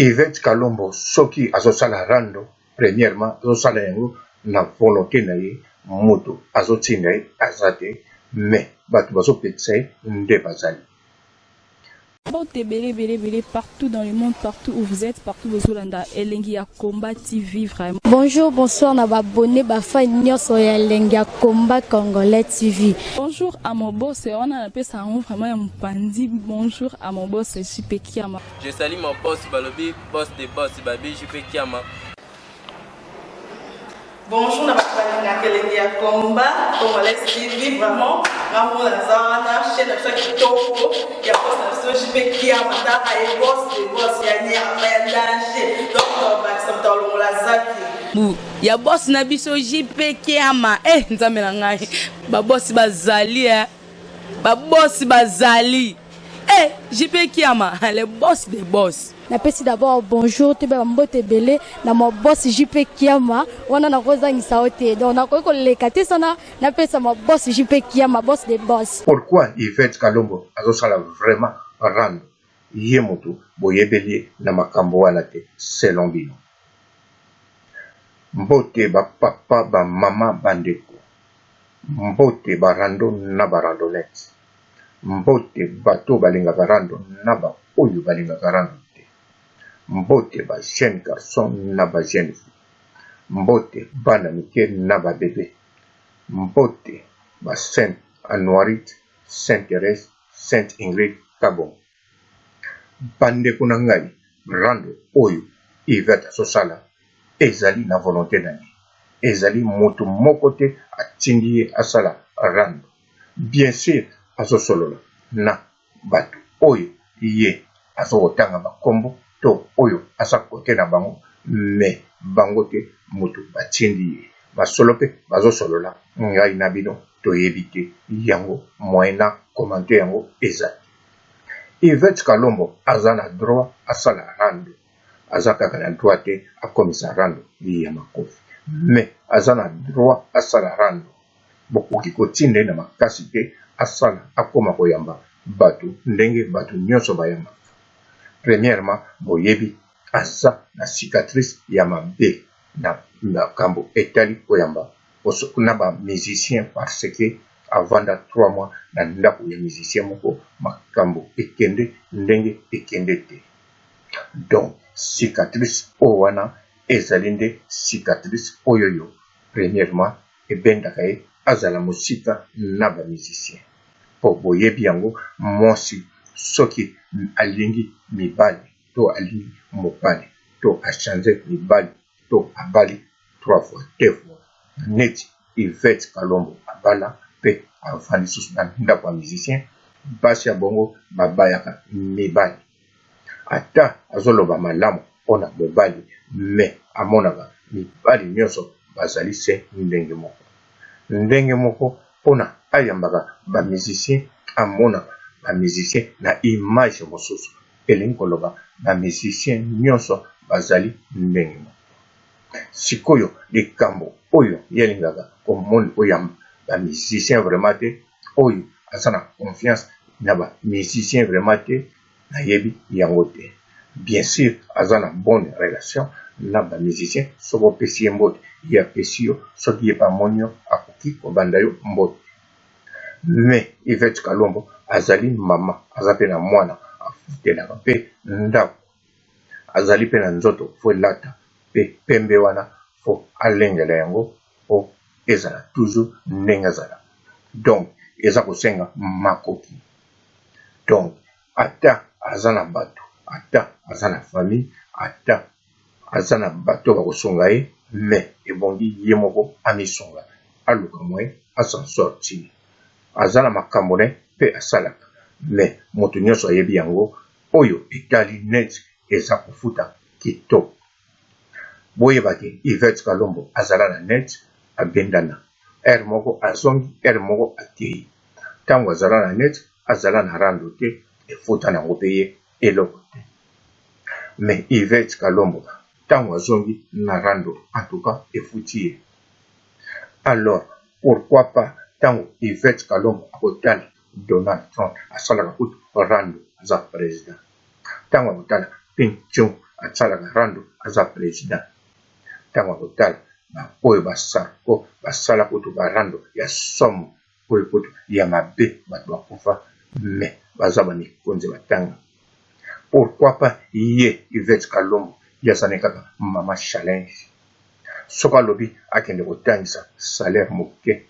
Yvette Kalombo soki azosala rando premièrement azosala yango na volonte na ye mutu azotinda ye aza te mais batu bazopekisa ye nde bazali. Mbote ebele ebele ebele partout dans le monde partout où vous êtes partout bozolanda elengi ya combat TV vraiment. Bonjour bonsoir na ba abonnes ba fan nionso ya elengi ya combat congolais TV. Bonjour à mon boss wana napesa yango vraiment ya mopanzi bonjour à mon boss JP Kiama. Je salue mon boss balobi boss de boss babi JP Kiama. Bonjour na bato balingaka elengi ya combat congolais TV vraiment ngambo naza wana chaîne na biso ya kitoko ya boss na biso JP Kiama taka ye boss de boss ya nyama ya danger donc bakisa moto alongola zaki bu ya boss na biso JP Kiama eh nzambe na ngai ba boss bazali eh ba boss bazali eh JP Kiama le boss de boss. Napesi d'abord bonjour toyeba ba mbote ebele na ma boss JP Kiama wana nakozangisa yo te donc nakoki koleka te sana napesa ma boss JP Kiama boss de boss. Pourquoi Yvette Kalombo azosala vraiment rando ye mutu boyebeli ye na makambo wana te selon bino? Mbote ba papa ba maman ba ndeko mbote ba rando na ba randonnette Mbote bato oyo balingaka rando na ba oyo balingaka rando te. Mbote ba jeunes garçons na ba jeunes filles. Mbote bana mike na ba bebes. Mbote ba Sainte Anuarite, Sainte Therèse, Sainte Ingrid Kabongo. Ba ndeko na ngai, rando oyo Yvette azosala ezali na volonte na ye. Ezali mutu moko te atindi ye asala rando. Bien sur azo solola na batu oyo ye azo kotanga ba kombo to oyo aza cote na bango mais bango te mutu batindi ye masolo pe bazo solola ngai na bino toyebi te yango moyen na commente yango eza te. Yvette kalombo aza na droit asala rando aza kaka na droit te akomisa rando ya makofi mais aza na droit asala rando Bokoki kotinda ye na makasi te asala akoma koyamba batu ndenge batu nionso bayambaka. Premièrement boyebi aza na cicatrice ya mabe na makambo etali koyamba na ba musiciens parce que avanda 3 mois na ndaku ya musicien moko makambo ekende ndenge ekende te. Donc cicatrice oyo wana ezali nde cicatrice oyoyo premièrement ebendaka ye azala mosika na ba musiciens po boyebi yango mwasi soki alingi mibali to alingi mobali to a changer mibali to abali 3 fois 2 fois neti Yvette Kalombo abala pe avandi lisusu na ndaku ya musicien basi ya bongo babayaka mibali Ata azoloba malamu pona mobali mais amonaka mibali nionso bazali se ndenge moko. Ndenge moko pona ayambaka ba musiciens amonaka ba musiciens na image mosusu elingi koloba ba musiciens nionso bazali ndenge moko. Sikoyo likambo oyo ye alingaka koyamba ba musiciens vraiment te oyo aza na confiance na ba musiciens vraiment te nayebi yango te bien sur aza na bonne relation na ba musiciens soki opesi ye mbote ye apesi yo soki ye pe amoni yo akoki kobanda yo mbote mais Yvette Kalombo azali mama aza pe na mwana afutelaka pe ndaku azali pe na nzoto faut elata pe pembe wana faut alengela yango po ezala toujours ndenge azalaka donc eza kosenga makoki donc ata aza na batu ata aza na famille ata aza na batu oyo bakosunga ye mais ebongi ye moko amisunga aluka moyen a s'en sortir aza na makambo naye pe asalaka mais mutu nionso ayebi yango oyo etali net eza kofuta kitoko Boyeba ke Yvette Kalombo azala na net abendana heure moko azongi heure moko akeyi tangu azala na net azala na rando te efuta nango pe ye eloko te mais Yvette Kalombo tangu azongi na rando en tout cas efuti ye alors pourquoi pas tangu Yvette Kalombo akotala Donald Trump asalaka kutu rando aza president tangu akotala. Ping-Chung asalaka rando aza president tango akotala ba oyo ba Sarko basala kutu ba rando ya somo oyo kutu ya mabe batu bakufa mais baza ba mikonzi batanga pourquoi pas ye Yvette Kalombo ye aza ne kaka mama challenge soki alobi akende kotangisa salaire moke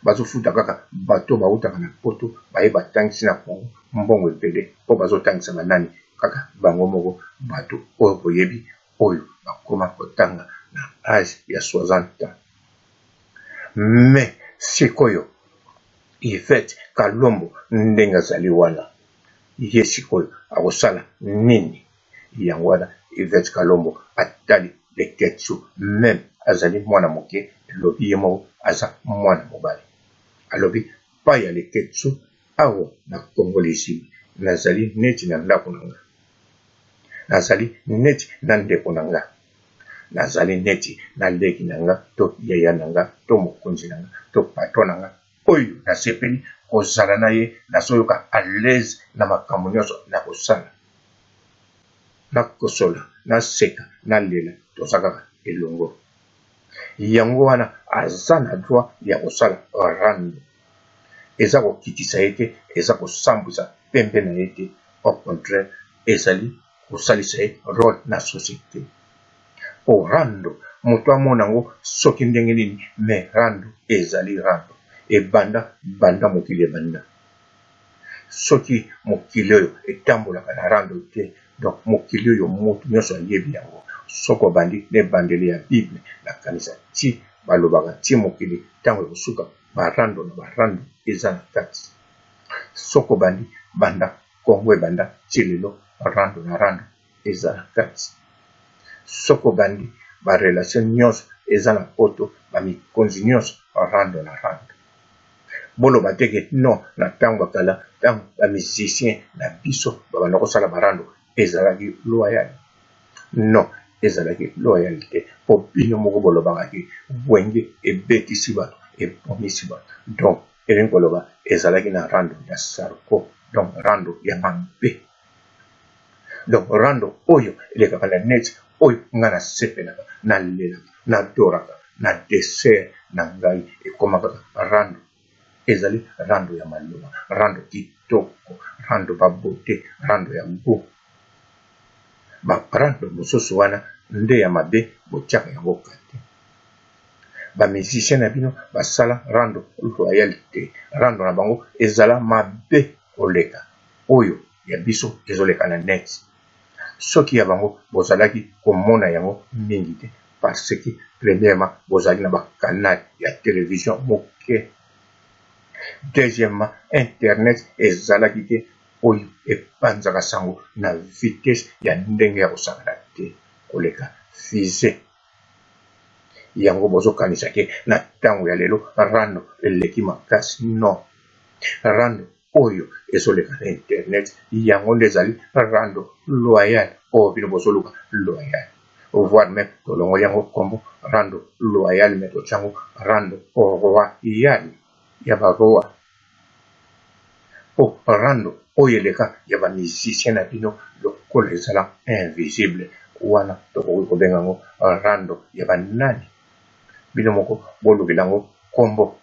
bazofuta kaka bato bawutaka na poto baye batangisi na Congo mbongo ebele po bazotangisa ba nani kaka bango moko bato oyo boyebi oyo bakoma kotanga na age ya 60 ans mais sikoyo Yvette Kalombo ndenge azali wana ye sikoyo akosala nini yango wana Yvette Kalombo atali Leketchou meme azali mwana moke elobi ye moko aza mwana mobali alobi pa ya Leketchou awa na Congo lizili nazali neti na ndako na nga nazali neti na ndeko na nga nazali neti na leki na nga to yaya na nga to mokonzi na nga to patron na nga oyo nasepeli kozala na ye nazoyoka à l'aise na makambo nyonso nakosala nakosola naseka nalela toza kaka elongo yango wana aza na droit ya kosala rando eza kokitisa ye te eza kosambwisa pembe na ye te au contraire ezali kosalisa ye role na societe po rando moto amona yango soki ndenge nini mais rando ezali rando ebanda banda mokili ebanda soki mokili oyo etambolaka na rando te donc mokili oyo moto nyonso ayebi yango soki obandi na ebandeli ya bible nakanisa ti balobaka ti mokili ntango ekosuka barando na barando eza na kati soki obandi banda Congo ebanda ti lelo rando na rando eza na kati soki obandi ba relation nionso eza na poto ba mikonzi nionso rando na rando boloba te ke non na tango ya kala tango ba musicien na biso babanda kosala ba rando ezalaki loyal non ezalaki loyal te po bino moko bolobaka ke wenge ebetisi bato ebomisi bato donc elingi koloba ezalaki na rando ya sarko donc rando ya mabe donc rando oyo elekaka na net oyo nga nasepelaka nalelaka nadoraka na dessert na ngai ekoma kaka rando ezali rando ya maloba rando kitoko rando ba beaute rando ya gout ba rando mosusu wana nde ya mabe botiaka yango kate ba musicien na bino basala rando loyal te rando na bango ezala mabe koleka oyo ya biso ezoleka na net soki ya bango bozalaki komona yango mingi te parce que premièrement bozalaki na ba canal ya television moke deuxièmement internet ezalaki te oyo epanzaka sango na vitesse ya ndenge ya kosakana te koleka fusee yango bozokanisa ke na ntango ya lelo rando eleki makasi non rando oyo ezoleka na internet yango nde ezali rando loyal oyo bino bozoluka loyal voire meme tolongoli yango nkombo rando loyal me totya yango rando royal ya baroa po rando oyo eleka ya ba musicien na bino lokola ezala invisible wana tokoki kobenga yango rando ya ba nani bino moko bolukela yango kombo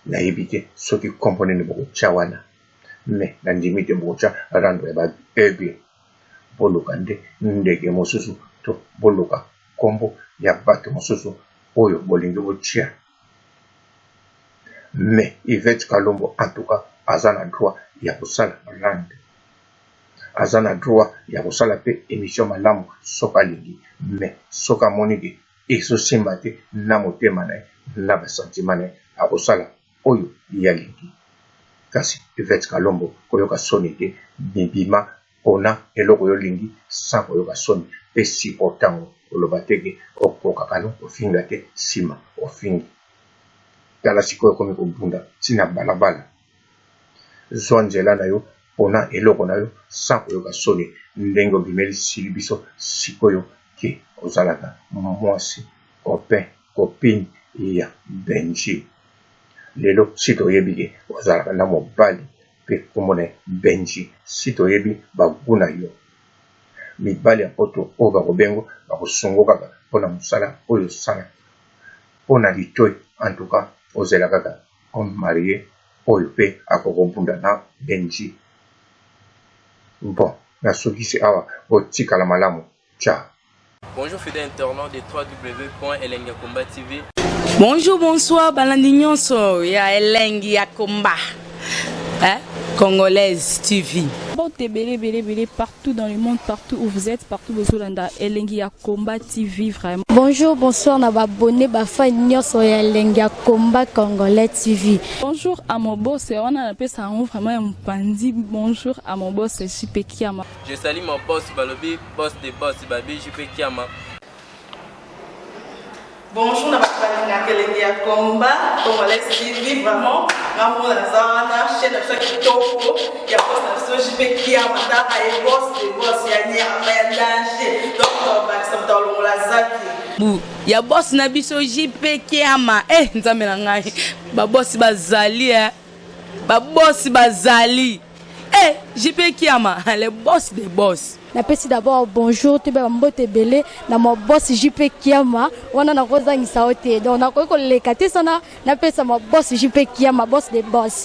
nayebi te soki kombo nini bokotya wana me nandimi te bokotya rando ya ba aigle boluka nde ndeke mosusu to boluka kombo ya bato mosusu oyo bolingi botya Mais Yvette Kalombo en tout cas aza na droit ya kosala rando, aza na droit ya kosala pe emission malamu soki alingi mais soki amoni ke ezo simba te na motema na ye na ba sentiment na ye akosala oyo ye alingi. Kasi Yvette Kalombo koyoka soni te bima Pona eloko yo olingi sans koyoka soni pe supporte yango koloba te ke okokaka no kofinga te sima ofingi tala sikoyo okomi kobunda ti na balabala zua nzela na yo pona eloko na yo sans koyoka soni ndenge obimeli sili biso sikoyo ke ozalaka muasi copain copine ya Benji lelo si toyebi ke ozalaka na mobali. mpe nkombo na ye Benji. Si toyebi ba gout na yo. Mibali ya poto oyo bakobengo bakosungo kaka mpo na mosala oyo osalaka. Mpo na litoyi en tout cas ozela kaka homme marie oyo mpe akokobunda na Benji. Bon nasukisi awa botikala malamu ciao. Bonjour fidèle internaute de www.elengiyakomba.tv. Bonjour, bonsoir, balandi nyonso ya Elengi ya Komba. Hein? Congolaise TV. Mbote ebele ebele ebele partout dans le monde, partout où vous êtes, partout bozolanda Elengi ya Combat TV vraiment. Bonjour, bonsoir na ba abonné ba fan nyonso ya Elengi ya Combat Congolais TV. Bonjour à mon boss, wana napesa yango vraiment ya mopanzi. Bonjour à mon boss JP Kiama. Je salue mon boss balobi boss de boss babi JP Kiama. Bonjour na bato balingaka elengi ya combat congolais TV vraiment nga mona naza wana chaîne na biso ya kitoko ya boss na biso JP Kiama taka ye boss de boss ya nyama ya danger donc tobakisa moto alongola zaki Bu ya boss na biso JP Kiama. Eh nzambe na ngai. Ba boss bazali eh. Ba boss bazali. Eh JP Kiama, le boss des boss. Napesi d'abord bonjour toyeba ba mbote ebele na ma boss JP Kiama wana nakozangisa yo te donc nakoki koleka te sana napesa ma boss JP Kiama boss de boss.